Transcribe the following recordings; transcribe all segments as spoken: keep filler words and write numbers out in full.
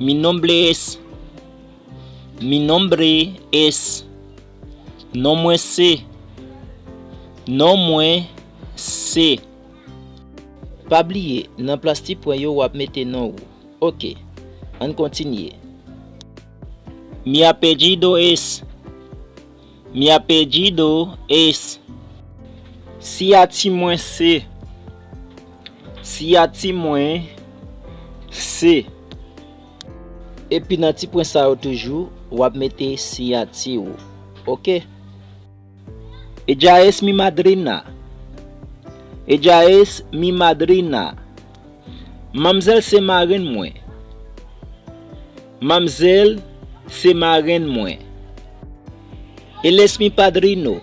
Mi nombre es. Mi nombre es. Non mwen se. Non mwen se. Pa bliye, nan plas ti pwen yo, w ap mete non ou. Oke, ann kontinye. Mi apellido es. Mi apellido es. Siyati mwen se. Siyati mwen se. Epi nan ti pwen sa yo toujou, w ap mete siyati ou. Oke? Ella es mi madrina. Ella es mi madrina. Manmzèl se marenn mwen. Manmzèl se marenn mwen. Él es mi padrino.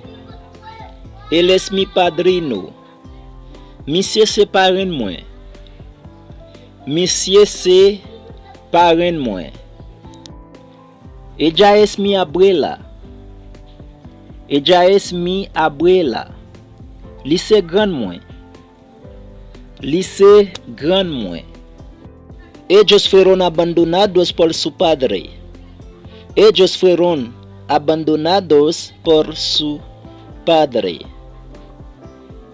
Él es mi padrino. Misye se parenn mwen. Misye se parenn mwen. Ella es mi abuela. Ella es mi abuela. Li se grann mwen. Li se grann mwen. Ellos fueron abandonados por su padre. Ellos fueron abandonados por su padre.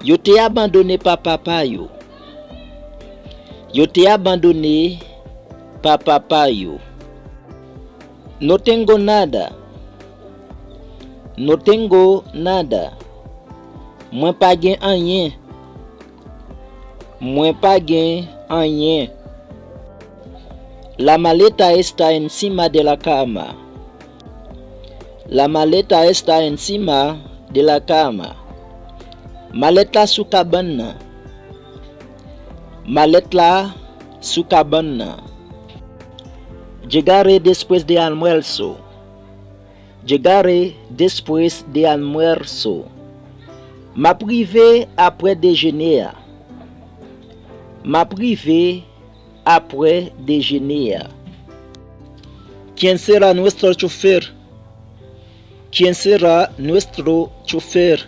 Yo te abandone pa papa yo. Yo te abandone pa papa yo. No tengo nada. No tengo nada. Mwen pa gen anyen. Mwen pa gen anyen. La maleta está encima de la cama. La maleta está encima de la cama. Malèt la sou kabann nan. Malèt la sou kabann nan. Llegaré después de almuerzo. Llegaré después de almuerzo. M ap rive apre dejene a. M ap rive apre dejene a. ¿Quién será nuestro chofer? ¿Quién será nuestro chofer?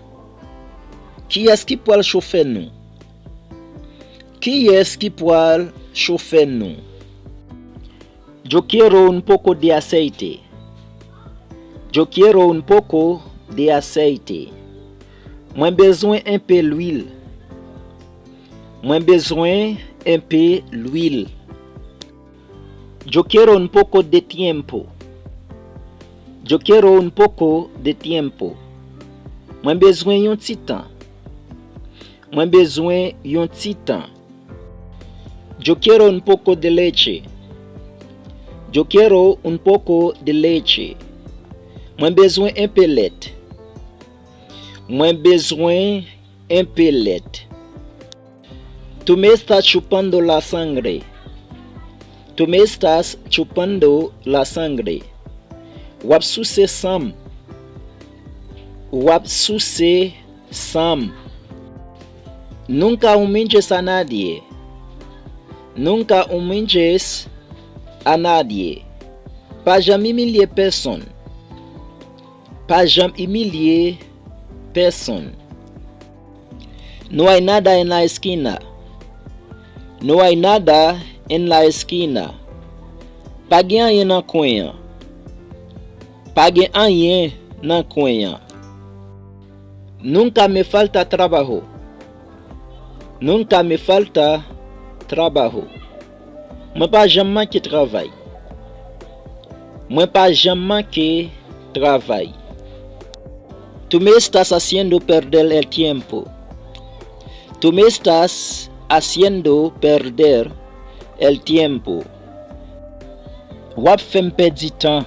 Kiyès ki pral chofè nou? Kiyès ki pral chofè nou? Yo quiero un poco de aceite. Yo quiero un poco de aceite. Mwen bezwen enpe lwil. Mwen bezwen enpe lwil. Yo quiero un poco de tiempo. Yo quiero un poco de tiempo. Mwen bezwen yon ti tan. Mwen bezwen yon ti tan. Yo quiero un poco de leche. Yo quiero un poco de leche. Mwen bezwen enpe lèt. Mwen bezwen enpe lèt. Tú me estás chupando la sangre. Tú me estás chupando la sangre. W ap souse san m. W ap souse san m. Nunca humilles a nadie. Nunca humilles a nadie. Pa janm imilye pèsonn. Pa janm imilye pèsonn. No hay nada en la esquina. No hay nada en la esquina. Pa gen anyen nan kwen an. Pa gen anyen nan kwen an. Nunca me falta trabajo. Nunca me falta trabajo. Mwen pa janm manke travay. Mwen pa janm manke travay. Tú me estás haciendo perder el tiempo. Tú me estás haciendo perder el tiempo. W ap fè m pèdi tan.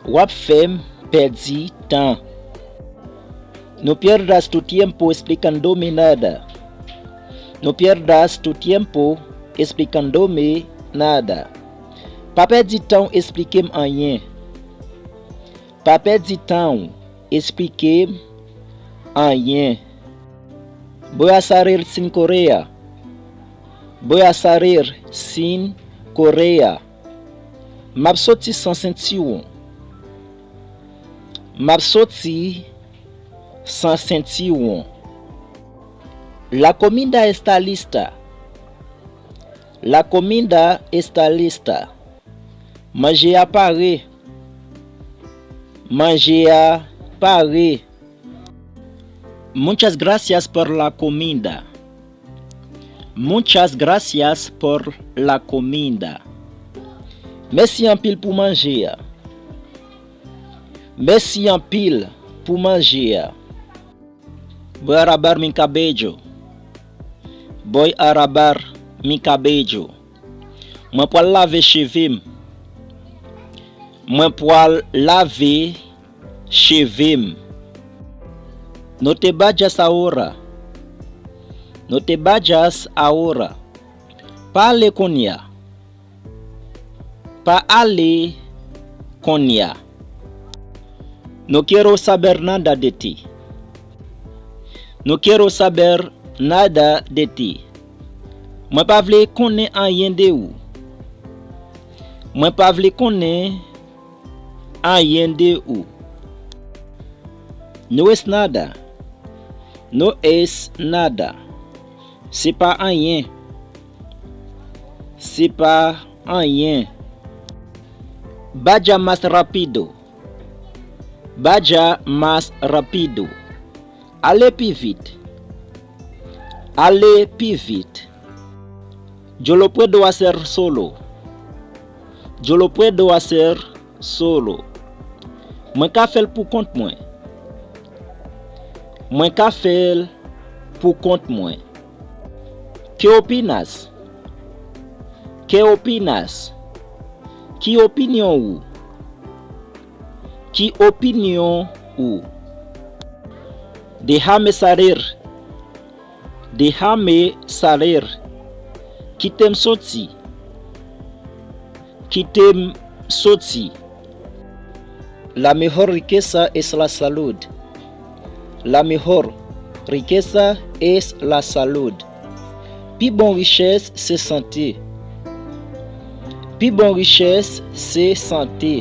W ap fè m pèdi tan. No pierdas tu tiempo explicándome nada. No pierdas tu tiempo explicándome nada. Pa pèdi tan w esplike m anyen. Pa pèdi tan w esplike m anyen. Voy a salir sin correa. Voy a salir sin correa. M ap soti san sentiwon. M ap soti san sentiwon. La comida está lista. La comida está lista. Manje a pare. Manje a pare. Muchas gracias por la comida. Muchas gracias por la comida. Mèsi anpil pou manje a. Mèsi anpil pou manje a. Voy a lavar mi cabello. Voy a lavar mi cabello. Mwen pral lave cheve m. Mwen pral lave cheve m. No te vayas ahora. No te vayas ahora. Pa ale kounye a. Pa ale kounye a. No quiero saber nada de ti. No quiero saber nada de ti. Mwen pa vle konnen anyen de ou. Mwen pa vle konnen anyen de ou. No es nada. No es nada. Se pa anyen. Se pa anyen. Vaya más rápido. Vaya más rápido. Ale pi vit. Ale pi vit. Yo lo puedo hacer solo. Yo lo puedo hacer solo. Mwen ka fè l pou kont mwen. Mwen ka fè l pou kont mwen. ¿Qué opinas? ¿Qué opinas? Ki opinyon ou? Ki opinyon ou? Déjame salir. Déjame salir. Kite m soti. Kite m soti. La mejor riqueza es la salud. La mejor riqueza es la salud. Pi bon richès se sante. Pi bon richès se sante.